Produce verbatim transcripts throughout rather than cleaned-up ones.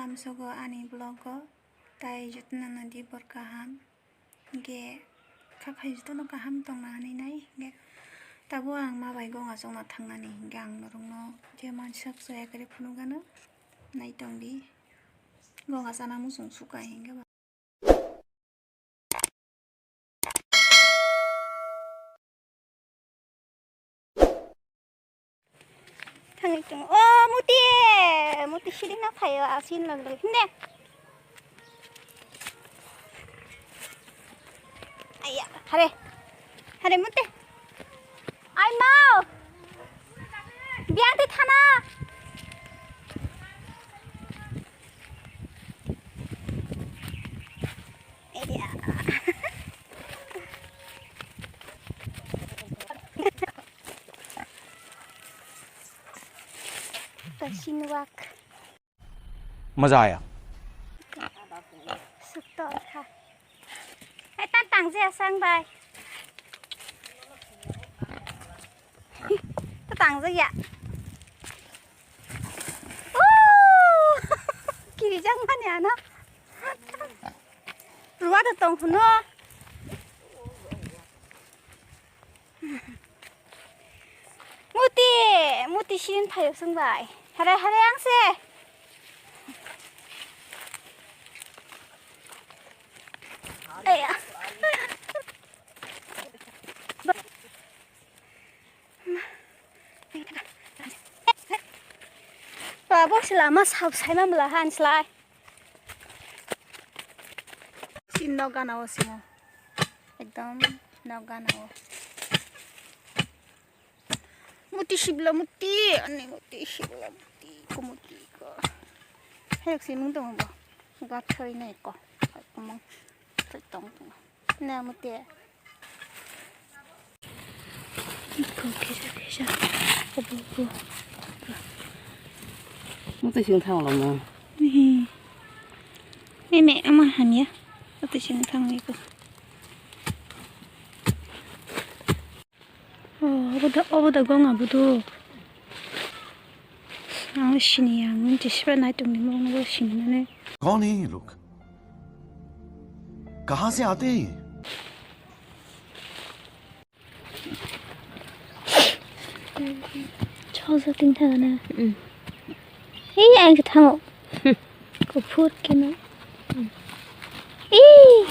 Amsogo ani vlog o tai jotono nadi bor kaham. Hingke kha khai jotono kaham tongna hinwi nai, hingke tabuk ang ma bai gong achukna thangnani, hingke ang norokno je mansak chaya kwrwi phunukgano, nai tongdi, gong achana muchung suka hingke ba. Thangwi tongo. O, Muti! Muti siring na phaio, asin log log. Hinde. Aya, hare. Hare, Muti. Ai, mau. Biang ti thana. Aya. Tasin wak. Maza aya. Sukto kha. Hai tan tang je asang bai. Ta tang je ya. Woo! Kirijang mani ano. Ruwa da tong huno. Muti, Muti sirin phayo sung bai. Hare, hare ang se. Aya. Ba, bo sila ma sab sai ma mla han slai. Sin nok gana o simo. Ekdom nok gana o. Muti sibla muti, ani muti sibla muti, ko muti ko. Hek simung tong bo. Gathoi nai ko. Kumang. Thoi tong tong. Na muti. Ko kisa kisa. Ko bo ko. Muti sing thang lo mo. Ni. Ni me ama han ya. Muti sing thang ni ko. Oh, obo da, obo da gong abo do. Ang sini ya, ang tisiba nai tongni mo, obo sini mane. कौन है ये लोग? कहाँ से आते हैं ये? Choksa ting thang na. Hmm. Ei, ang khe thango. Hmm. Kuphur keno. Hmm. Ei.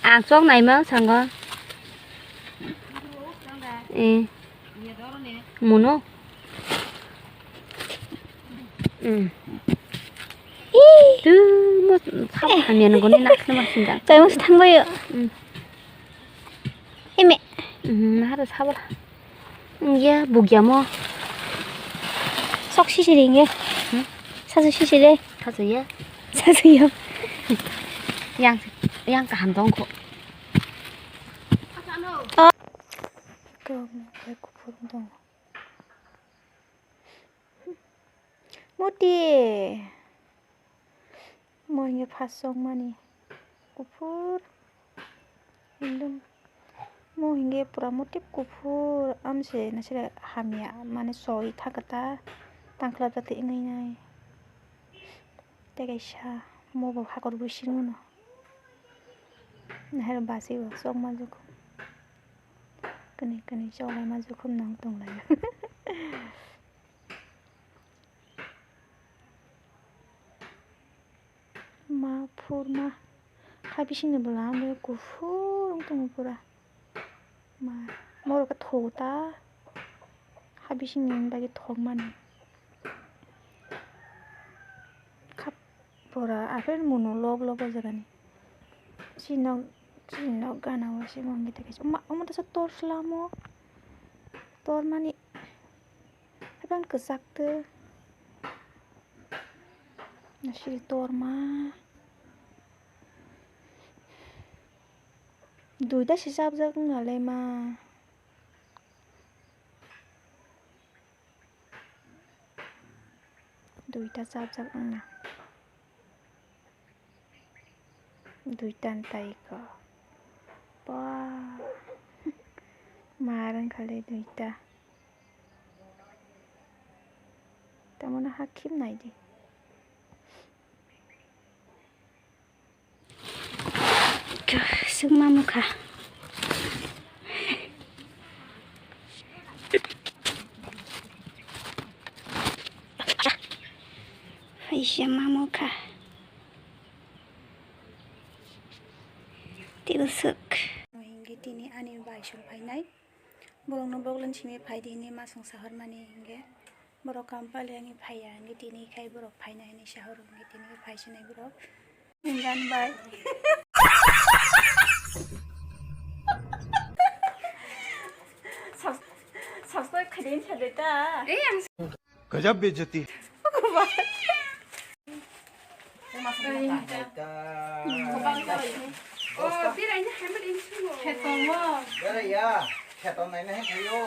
Ang chok naima sango. Eh. Muno. Hmm. Ei. Tu mo sab hamya nangoni nak nama sindang. Chai mo thang bayo. Hmm. Eme. Mhm, nahara sabala. Iya, bugyamo. Sok sisiri nge. Hmm? Sasu sisiri. Sasu ya. Sasu ya. Yang, yang kaham dong kho. Oh. Kau mau kayak kupur dong. Muti. Mo hingke phas chokmani kuphur. Ekdom. Mo hingke pura motip kuphur. Amse nasere hamya mane soi thaka ta tangkla jati wngwi nai. Tei kaisa mo bo hakor bising mano. Nahar basi bo chokma jokhom. Kani kani choklaima jokhom nang tonglaio. Ma phurma ha bisingni bwla amo kuphur wng tongo pura. Ma morok khe thok ta ha bisingni bagwi thokmani. Khap pura aphel muno lok lok o jagani. Chini nok, chini nok gana o se mangkhe tei kaisa. Ma omo tesa tor sla omo. Tor mani. Haibang kwchak twi. Nasiri torma. Duita se chapjak wng nalai ma. Duita chapjak wngna. Duita ntai ko. Ba. Mar wngkha le duita. Tamoni ha khim nai di. Tuk mamukha. Paisa mamukha. Tilsuk. Hingke tini ani bai song phainai. Borokno boglen simi phai di hinwi ma song sahormani hingke. Borok kam pale ani phaiya hingke tini khai borok phainai hinwi sahoro hingke tini phaisinai borok. Hingke ani bai. Subs-, subscribe khaidi hinsa de ta. Gajab bejati. Kheto mo. Bera ya, kheto naina hai thaio.